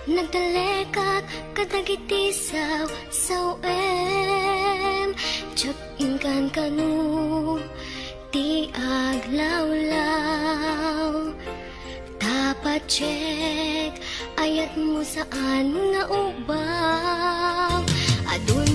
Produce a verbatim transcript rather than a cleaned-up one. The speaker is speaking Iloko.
Nagtalekak kadagiti saw-, saw-em, diak inkankano ti aglawlaw. Ta patien, ayatmo saan nga ubaw. Adun